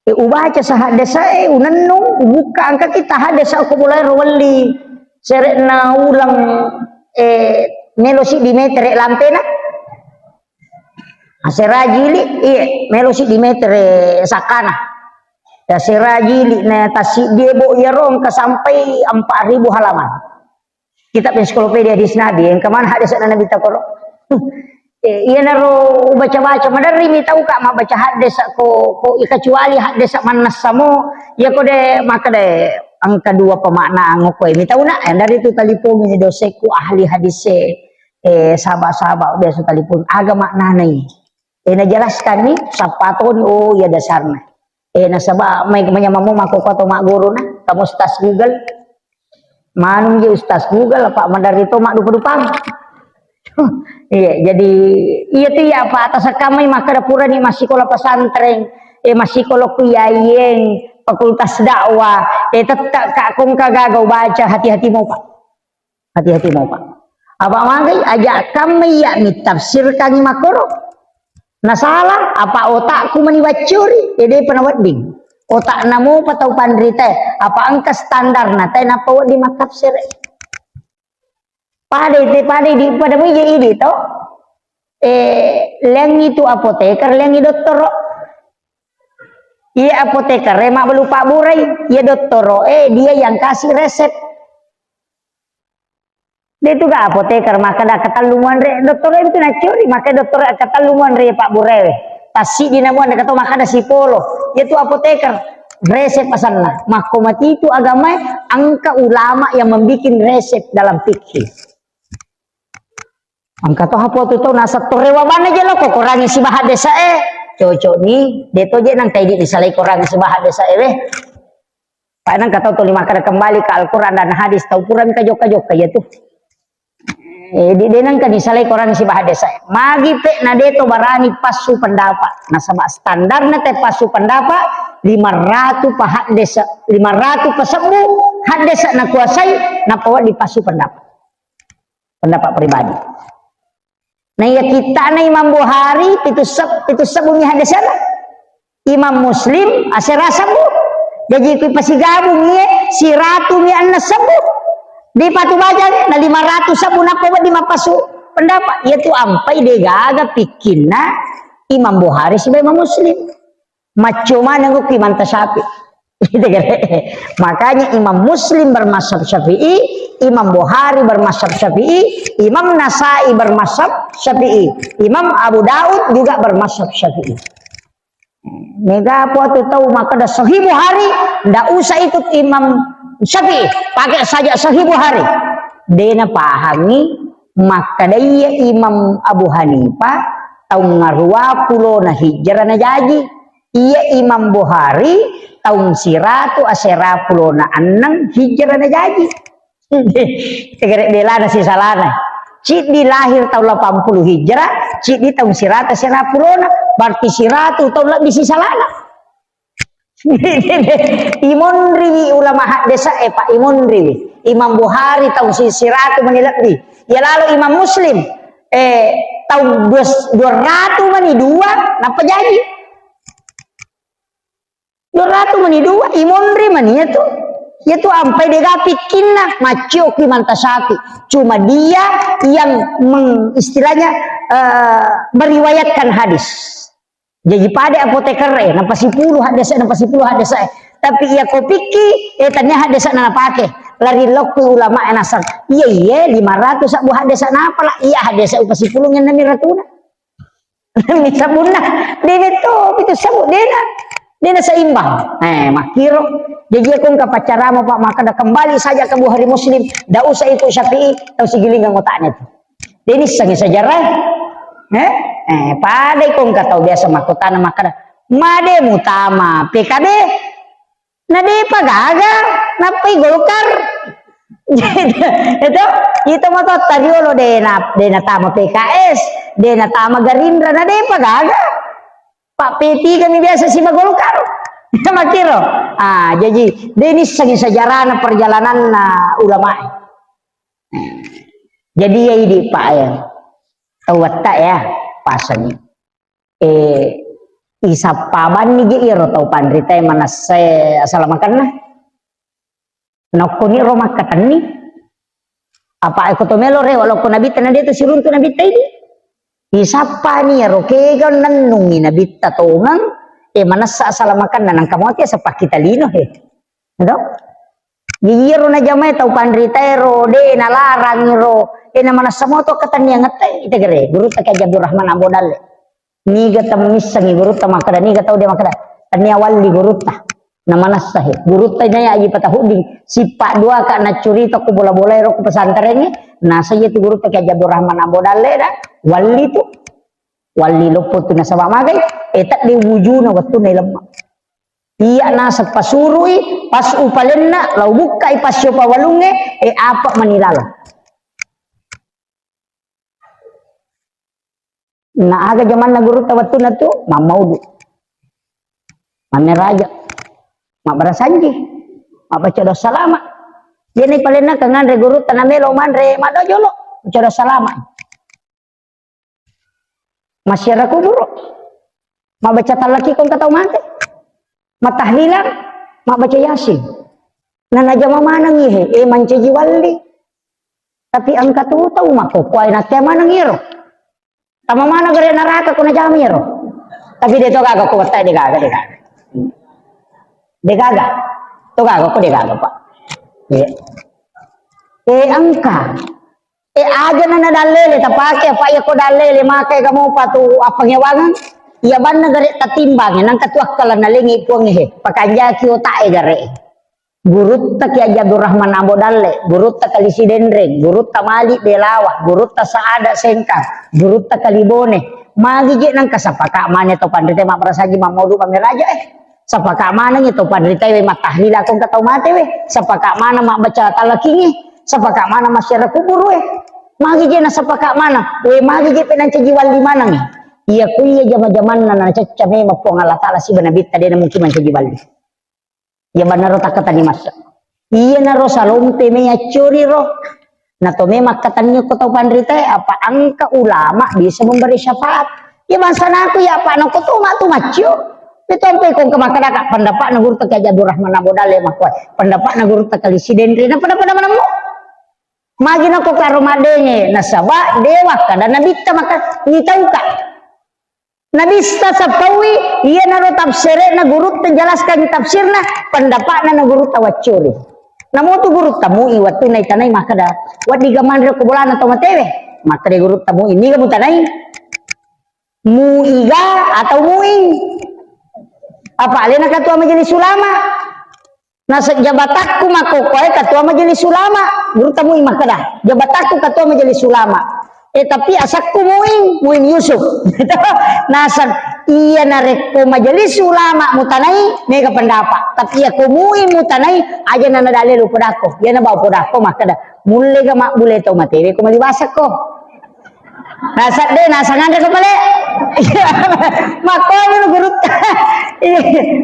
Eh, ubaca sa haddesa, eh, unennung, ubukka engka kita haddesa ko bolaero welli. Sere'na uleng, eh, melo siddi metere lampena. Asera jili, iye, melo siddi metere sakkana. Asera jili na tassiddi bo iyaro engka sampai empat ribu halaman. Kitab ensiklopedia hadis Nabi, engka mana haddesa Nabi takoro. Eh, iyanaro ubaca-baca, maderri mitauka mabbaca haddesa ko, ko, kecuali haddesa mannessa mo, iya ko de makkeda engka dua pemaknaan ko, eh, mitau na, eh, dari tu talipongi ni dosekku ahli hadise. Eh, saba-saba biasa telepon, aga maknanai? Eh, najelaskan ni, sappa toni, oh iya dasarna. Eh, nasaba mai manyamammu makko to magguru na, kamu Ustaz Google. Manung je Ustaz Google, apa mandari to maddupa-dupang. Iya, jadi iya tu ya apa atas kamai makkada purani massikola pesantren, eh, massikola kuyayen, fakultas dakwah, eh, tetap kak kongka gagau baca, hati-hati mau, Pak. Hati-hati mau, Pak. Apa magai? Ajak kami ya mi tafsirkan makkoro. Nasala, apa otakku mani baccuri? Ya, depa nawedding. Otak namo pa tau panrita, apa engka standar na, tai napa wedding mattafsir. Pada itu, pada di, pada mu iya idi to. Eh, leng itu apoteker, leng i dottoro. Iya apoteker, eh, mabbalu pabburai. Iya dottoro, eh, dia yang kasih resep. De tu ga apoteker makkada katellu muanre, dottoro itu nacuri, maka dottoro katellu muanre pabburai. Tassiddi na muanre kato makkada sipolo. Iya tu apoteker. Resep asanna. Makko matitu agamae, engka ulama yang membikin resep dalam fikih. Engka to hapo tu tau nasattorewa bana je lo, ko korangi sibaha desa e. Cocok ni, de to je nang kaidi disalai korangi sibaha desa e weh. Pak nang katau tuli makkada kembali ke Al-Quran dan hadis, tau purami kajokka-jokka iya tu. Eh, di denang kan disalai korangi sibaha desa e. Magi pe na de to barani passu pendapat. Nasaba standarna te passu pendapat lima ratu pa haddesa, lima ratu pa sebbu haddesa nakuasai, nappa wedding passu pendapat. Pendapat pribadi. Nah, iya kittana Imam Bukhari, pitu seb-, pitu sebbu mi haddesana. Imam Muslim, asera sebbu. Jaji kui pasigabung iye, siratu mi anna sebbu. Di patu baca, na lima ratu sebbu nappa wedding mappasu pendapat. Iya tu ampai de gaga pikkinna Imam Bukhari sibawa Imam Muslim. Macco maneng ko Imam Tasyafi. Makanya Imam Muslim bermazhab Syafi'i, Imam Bukhari bermazhab Syafi'i, Imam Nasai bermazhab Syafi'i, Imam Abu Daud juga bermazhab Syafi'i. Mega apa tu tau makkada Sahih Bukhari, ndak usah ikut Imam Syafi'i, pakai saja Sahih Bukhari. Dena pahami makkada iya Imam Abu Hanifah taung ngarua pulona hijrah na jaji. Iya Imam Bukhari taung siratu asera pulona annang hijrah na jaji. Tegere belana si salana. Ciddi lahir taung lapan puluh hijrah, ciddi taung siratu asera pulona, berarti siratu taung lebbi si salana. Imonriwi ulama haddesa e, Pak, imonriwi. Imam Bukhari taung si-, siratu mani lebbi. Ya lalu Imam Muslim, eh, taung dua, dua ratu mani dua, nappa jaji. Dua ratu mani dua, imonri mani ya tu. Ya tu ampai dega pikkinna, maccio ki mantasati. Cuma dia yang meng-, istilahnya, eh, meriwayatkan hadis. Jaji pada apoteker e, napasipulu haddesa, napasipulu haddesa e. Tapi iya ko pikki, eh, tania haddesa na napake. Lari lokku ulama e nasang. Iya, iya, lima ratu sabbu haddesa napa la? Iya, haddesa upasipulu ngenna mi ratuna. Mi sabunna, dena to, itu sabbu, dena. Dena seimbang. Eh, makkiro. Jaji aku engka pacarama, Pak, makkada kembali saja ke Bukhari Muslim. Ndak usah ikut Syafi'i, tau sigilingang otaknya tu. De nissengngi sejarah. Eh? Eh, padai ko engka tau biasa makkutana makkada, "Made mutama P K B?" Na depa gaga, nappai Golkar. Itu, itu matotta riolo de na, de natama P K S, de natama Gerindra, na depa gaga. Pak P tiga mi biasa siba Golkar. Makkiro. Ah, jaji, de nissengngi sejarahna perjalananna ulama e. Jadi, ya, idi, Pak, ya. Tau wetta, ya, pasani. Eh, isappa banni je iyaro tau panrita e manessa e asala makanna. Nokkoni ro makkatenni. Apa eko to melo rewa lokko Nabitta na de to siruntu Nabitta idi. Isappani iyaro kega nennungi Nabitta tongeng, eh, manessa asala makanna nangka moti asappa kita lino, he. Edo? Iyaro najamae tau panritaero, de nalarangiro, e namanessa moto ketenniangetta, itegere, gurutta Kiai Abdurrahman Ambo Dalle. Niga temmissengi gurutta makkeda, niga tau de makkeda, tennia walli gurutta. Namanessa he. Gurutta naya aji patahudding. Sippa dua ka naccurita ko bola-bola ero ko pesantrengnge. Nasa iya tu gurutta Kiai Haji Abdul Rahman Ambo Dalle da. Walli tu. Walli loppo tu nasaba magai. E tadde wujuna wettunna ilemma. Iya nasa pasurui pas upalenna lau bukkai passio pawalungnge e apa manilala. Na aga jamanna gurutta wettunna tu, mammaudu. Mammeraja. Mabbarasanji. Mabbaca doa salama. Jadi palenna kanganre gurutta namelo manre, maddo jolo. Baca doa salama. Massiara kuburu. Mabbaca tallaki ko engka tau mate. Matahlilan, mabbaca Yasin. Na najama maneng ihe, e mancaji walli. Tapi engka tu tau makkokkoe nakke maneng iyaro. Tama maneng gare neraka ko najama iyaro. Tapi de to gaga ko wettai de gaga, de gaga. De gaga. To gaga ko de gaga, Pak. Iya. E engka. E aja na nadallele tapake apa iya ko dallele makai kamu patu apa ngewangan. Iya banna gare tatimbang nang katuakkalan nalengi puang he. Pakanjaki otak e gare. Gurutta Kiai Haji Abdul Rahman Ambo Dalle, gurutta Kali Sidenreng, gurutta Malik Belawa, gurutta Saada Sengkang, gurutta Kali Bone. Magi je nang kasapaka mane to panrite mabbarasaji mammodu mameraja eh. Sapaka maneng to panrite we mattahlila ko engka tau mate we. Sapaka maneng mabbaca talakingi, sapaka maneng massiara kuburu we. Magi je nasapaka maneng, we magi je penancaji walli maneng. Iya ku iya jama-jamanna nacacca memang Puang Allah Taala siba nabitta de na mungkin mancaji walli. Iya bannaro takkatani massa. Iyanaro salompe me accuriro. Na to me makkatanni ko tau panritae apa engka ulama bisa memberi syafaat. Iya bangsanaku ya apa nako tu matu maccio. Itu ampe ko engka makkadaka pendapatna gurutta Kiai Abdul Rahman Ambo Dalle makkuae. Pendapatna gurutta Kali Sidenreng na pada-pada manammu. Magi nako karo maddenge nasaba dewa kada nabitta maka nitauka. Nabissa sappaui, iyanaro tafsire'na gurutta jelaskangngi tafsirna, pendapatna na gurutta waccuri. Namotu gurutta mui wettunna itanai makkeda, wedding ga manre ko bolana tau matewe? Makkeda gurutta mui, niga mutanai? Muiga atau muing? Apa alena ketua majelis ulama? Naseng jabatakku makkokkoe ketua majelis ulama, gurutta mui makkeda, jabatakku ketua majelis ulama. Eh, tapi asakku Muin, Muin Yusuf. Naseng, iya narekko majelis ulama mutanai, mega pendapat. Tapi iya ko Muin mutanai, aja nana dalil upodako. Iya na bau podako makkeda, mulle ga mabbule tau matewe ko maliwasakko. Naseng de, naseng anre ko pale. Makkoni nu gurutta.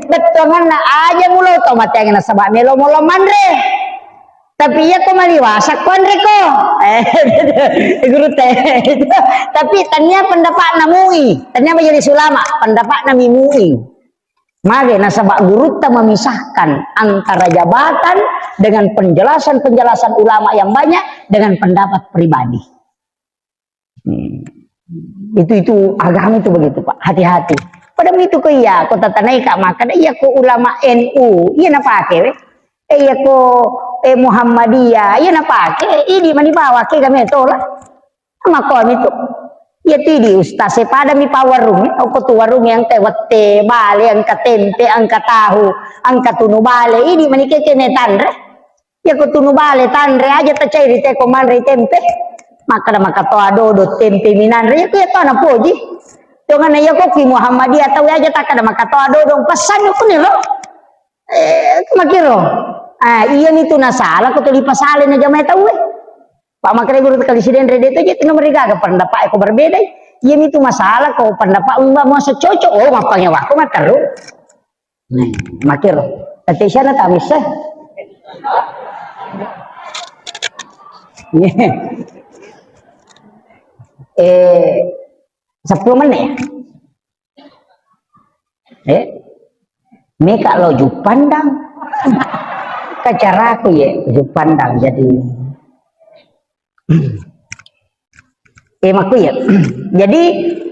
Bettuanganna aja mulo to mateangngi nasaba melo molo manre. Tapi iya ko maliwasa ko anre ko. Eh, gurutta. Tapi tania pendapatna mui, tania majelis ulama, pendapatna mi mui. Mage nasaba gurutta memisahkan antara jabatan dengan penjelasan-penjelasan ulama yang banyak dengan pendapat pribadi. Hmm. Itu, itu agama itu begitu, Pak. Hati-hati. Pada itu ko iya, ko tatanai ka makkeda iya ko ulama N U, iya napake we. Eh, iya ko, eh, Muhammadiyah, iya napake, idi mani bawa ke kami tola. Makko itu. Iya tidi ustaz, eh, pada mi pa warung, eh, ko tu warung yang te wette, bale, angka tempe, angka tahu, angka tunu bale, idi mani ke kene tanre. Iya ko tunu bale tanre aja tacairi te ko manre tempe. Makkeda makkatoa dodo tempe minanre. Iya ko iya to napoji. Dongana iya ko ki Muhammadiyah tau aja takkeda makkatoa dodo pesan ko ni lo. Eh, makiro. Ah, iya ni tu nasala ko tuli pasale na jamae tau eh. Pak makkeda guru kali siden rede to je tu nomor gaga pendapat ko berbeda. Iya ni tu masalah ko pendapat mbak mau secocok. Oh, mappange wako materu. Nih, makkiro. Tette siana tamisse. Eh, sepuluh menit ya? Eh, meka lo Jupandang. Kacaraku ya, Jupandang jadi. Eh, makku ya. Jadi,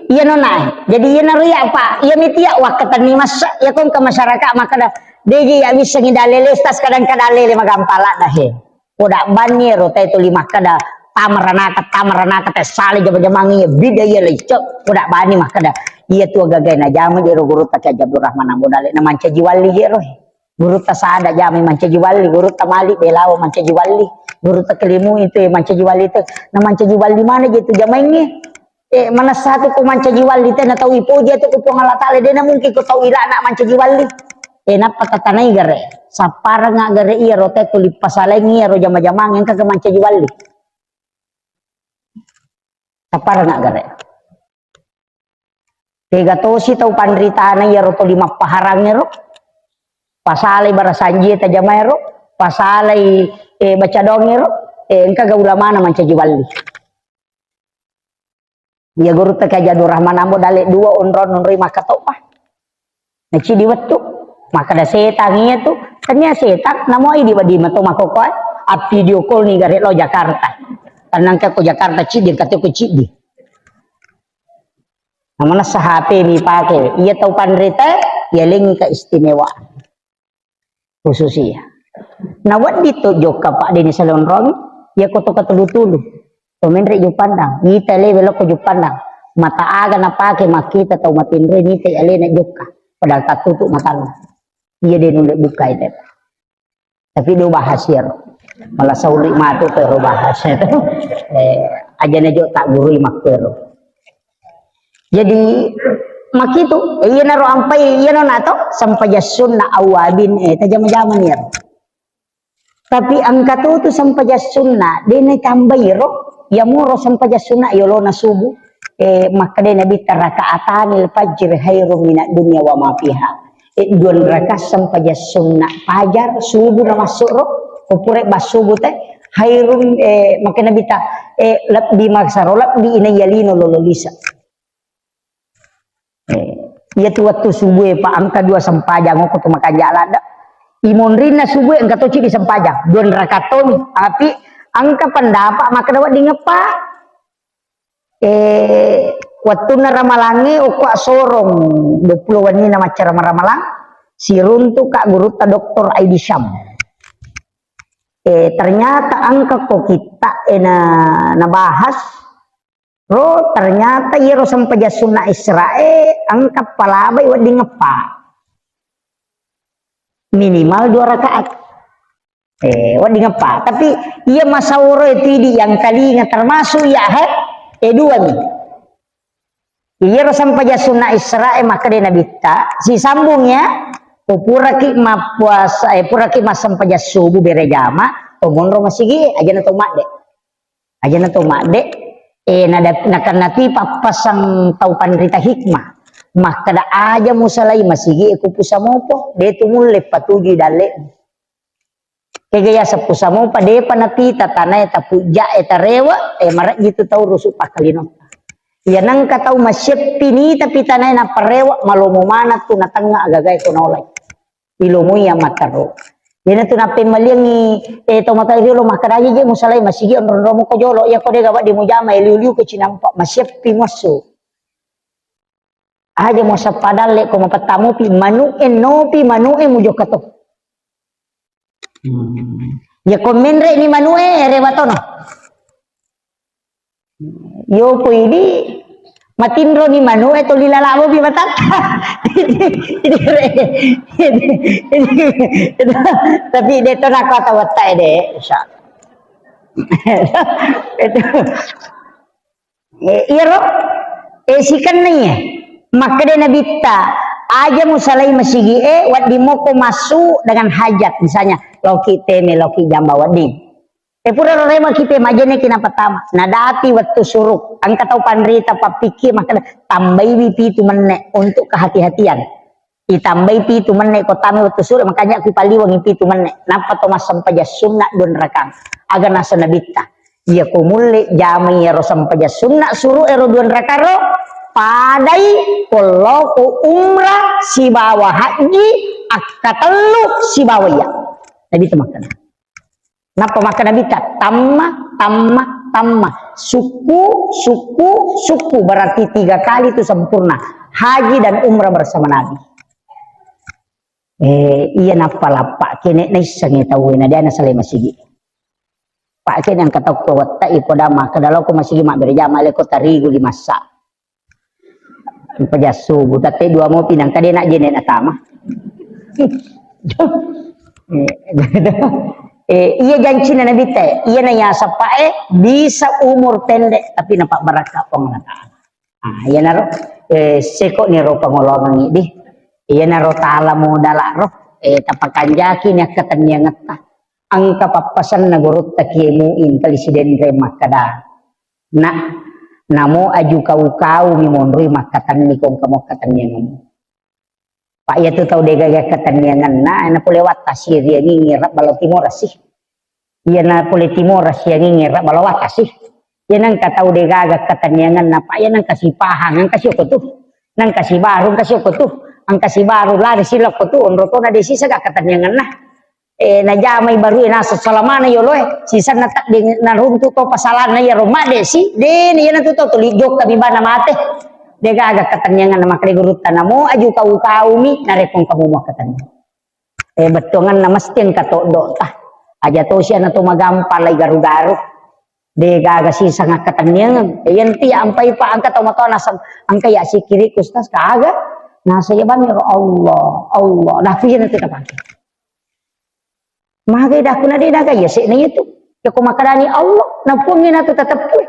iya nona. Jadi, iya naru ya, Pak. Iya miti ya, wakkatanni massa, iya kong ke masyarakat, makkeda, deje ya, bisa ngidale lestas, kadang kadale le magampala dah, he. Koda banni ro, te tuli makkeda, tamaranaka, tamaranaka, te sale jama-jamangi, iya, bida iya, lecok. Koda banni makkeda, iya tu agagai na jama, je ro guru tak aja Abdul Rahman Ambo Dale, na mancaji wali je ro, he. Gurutta Sada jamai mancaji walli, gurutta Malik Belawa mancaji walli, gurutta Kelimu itu mancaji walli itu. Na mancaji walli mana je tu jamaingnge? Eh, manessa tu ko mancaji walli te na tau ipoji tu ko Puang Allah Taala, de na mungkin ko tau ilana mancaji walli. Eh, nappa tatanai gare. Sapparengnga gare iya ro te tuli pasalaingi iya ro jama-jamang engka ke mancaji walli. Sapparengnga gare. Tega tosi tau panritana iya ro tuli mappaharang ero. Pasalai barasanji tajama ero, pasalai, eh, baca doang ero, eh, engka ga ulamana mancaji walli. Iya gurutta Kiai Haji Abdul Rahman Ambo dalle dua onrong onroi makkatoppa. Nacidi wettu, makkada setang iya tu, tania setang, namo idi wadi mato makokoe, a video call ni gare lo Jakarta. Tanangka ko Jakarta cidi, kate ko cidi. Namanessa H P mi pake, iya tau panrita, iya lengi keistimewaan. Khusus iya. Na wedding to jokka, Pak, deni salonrong, iya ko to katulu-tulu. To menre Juppandang, ita lewe lokko Juppandang. Mata aga napake makkita tau matinro, nita alena jokka. Padahal tattutu matanna. Iya de nulle buka itu. Tapi do bahas iyaro. Malah sauri matu to ro bahas itu. Eh, aja na jo tak gurui makkero. Jadi, makitu, eh, iyanaro ampai, iyano nato, sempajang sunna awwabin, eh, tajama-jama niro. Tapi engka tu tu sempajang sunna, de na tambai ro, ya muro sempajang sunna, yolona subuh, eh, makkeda Nabitta, "Rakaatanil fajri khairum minad dunya wa ma fiha." Eh, dua rakaat sempajang sunna fajar, subuh na masuk ro, ko pura ba subuh te, khairum, eh, makkeda Nabitta, eh, lebbi maksaro, lebbi inai yalino lolo lisa. Eh, iya tu wettu subuh e, Pak, engka dua sempajang ko tu makanja ladde. Imonrinna subuh e engka to cidi sempajang, dua rakaat tomi. Tapi engka pendapat makkeda wedding eppa. Eh, wettunna ramalangnge okko sorong dua puluh wennina macca rama-, ramalang, siruntu ka gurutta Doktor Aidi Syam. Eh, ternyata engka ko kitta e na, nabahas, ro, ternyata iyaro sempajang sunna Isra'e engka palabai wedding eppa. Minimal dua rakaat. Eh, wedding eppa. Tapi iya masauro itu idi yang kalinga termasuk iya, he? Eh, dua mi. Iyaro sempajang sunna Isra'e makkeda Nabitta, sisambung ya, ko puraki mappuasa, eh, puraki massempajang subuh berejama, to monro masigi, aja na to madde. Aja na to madde, eh, nada-, nakennati pappasang tau panrita hikmah. Makkeda aja musalai masigi e ku pusamopo, de tu mulle patujui dalle. Kega yaseng pusamopa, depa napita tanae tapujja e tarewe, eh, marejji tu tau rusu pakkalinotta. Iya nengka tau maseppi nita pitanae naparewe, malomo maneng tu natengnga agagae ko naolai. Ilomoi iya matteru. Iyana tu nappemmaliangngi, eh, tomatoa riolo makkeda aja je musalai masigi onrong-onrong muko jolo, iya ko dega wedding mujama, eh, liu-liu ko cinampa, maseppi muassu. Aja muasappa dalle ko mapettamupi, manu'e nopi, manu'e mujokka to. Hmm. Ya ko menre ni manu'e, rewa tono. Yo ko idi matinro ni manu'e, tuli lalabo pi matatta. Tapi de to nakata watta e de, insya Allah. Itu. Eh, iyaro, eh, sikenna iya. Makkeda Nabitta, aja musalai masigi e, wedding moko massu dengan hajat, misalnya, loki teme, loki jamba wedding. Eh, pura roremaki pe majene ki napattama. Nadati wettu suruk, engka tau panrita pappikki makkeda, tambaiwi pitu menne untuk kehati-hatian. Itambai pitu menne ko tame wettu sure, makanya ku ipalliwangi pitu menne. Nappa to massempajang sunna dua rakaat. Aga naseng Nabitta, iya ko mulle jamai ero sempajang sunna suru ero dua rakaat ro, padai ko loko umrah sibawa haji akkatellu sibawa iya. Nabitta makkeda. Nappa makkeda Nabitta, tamma, tamma, tamma. Sukku, sukku, sukku. Berarti tiga kali itu sempurna. Haji dan umrah bersama Nabi. Eh, iya nappa lappa kene naissengi tau na dia na salai masigi. Pak kene angka tau ko wetta iko dama kada loko masigi mabbere jama leko tarigu di massa. Pajassu, butatte dua mopi nangka de' najjene natama. Eh, iya jancina Nabitta, iya na yasappae bisa umur pendek tapi napabbarakka Puang Allah Ta'ala. Ah, iyanaro, eh, seko ni ro pangolongan di. Iyanaro tala modala ro, eh, tapakanjaki ni akkatenniangetta. Engka pappasenna gurutta Kiai Muin Kali Sidenreng makkada, "Nak, namo aju kau-kau mi monroi makkatenni ko engka mo akkatenniangemmu." Pak, iyatu tau degaga akkatenniangenna, na pole wattasi riangi ngira balo timorasi. Iya na pole timorasi angi ngira balo wattasi. Iya nangka tau degaga akkatenniangenna, Pak, iya nangka sipahang, engka siokko tu. Nangka sibaru, engka siokko tu. Engka sibaru lari silokko tu, onro tona desi saga akkatenniangenna. Eh, najamai barue naseng salamana yoloe, sisanna tadde naruntu to pasalanna iyaro madde si, dena iyanatu to tuli jokka mi bana mate. Degaga akkatenniangenna makkeda gurutta, "Namo aju kau-kaumi narekko engka mumu akkatenniang." Eh, bettuangenna mesti engka toddo ta. Aja tosi ana to magampang lai garu-garu. Degaga sisang akkatenniangeng. Eh, iyenti ampai pa engka to matoa naseng, engka ya sikiri Ustaz kaga. Naseng ya bani Allah, Allah. Dah piye nanti tapake. Magai dakkuna de naga iya se'na itu. Ya ko makkadani Allah, na Puangnge natu tateppue.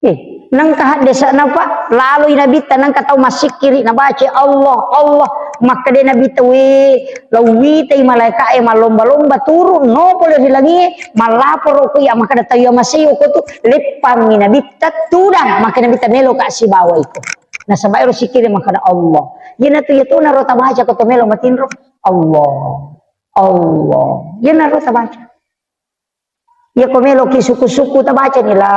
Eh, nangka haddese'na, Pak, laloi Nabitta, nangka tau massikkiri, nabaca Allah, Allah, makkeda Nabitta, "We, lauwitai malaika'e mallomba-lomba turu, no pole ri langie, mallaporo ko iya makkeda tau iya masei ko tu, leppammi Nabitta, tudang," makkeda Nabitta, "Meloka sibawa iko." Nasaba ero sikkiri makkeda Allah. Iyanatu iya tona ro tabaca ko to melo matinro. Allah. Allah. Iyanaro tabaca. Iya ko meloki suku-suku tabacani la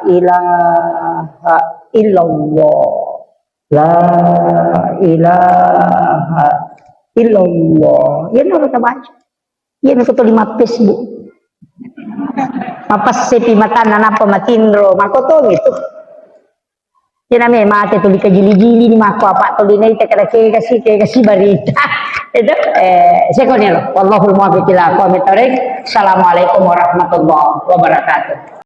ilaha illallah. La ilaha illallah. Iyanaro tabaca. Iya meko tuli ma Facebook. Mapassepi matanna nappa matinro. Makoto gitu. Iyana me mate tuli kajili-jili ni makko apa tuli naita kada kega si, kega si barita. Itu, eh, sekoni lo. Wallahul muwaffiq ila aqwamit thoriq. Assalamualaikum warahmatullahi wabarakatuh.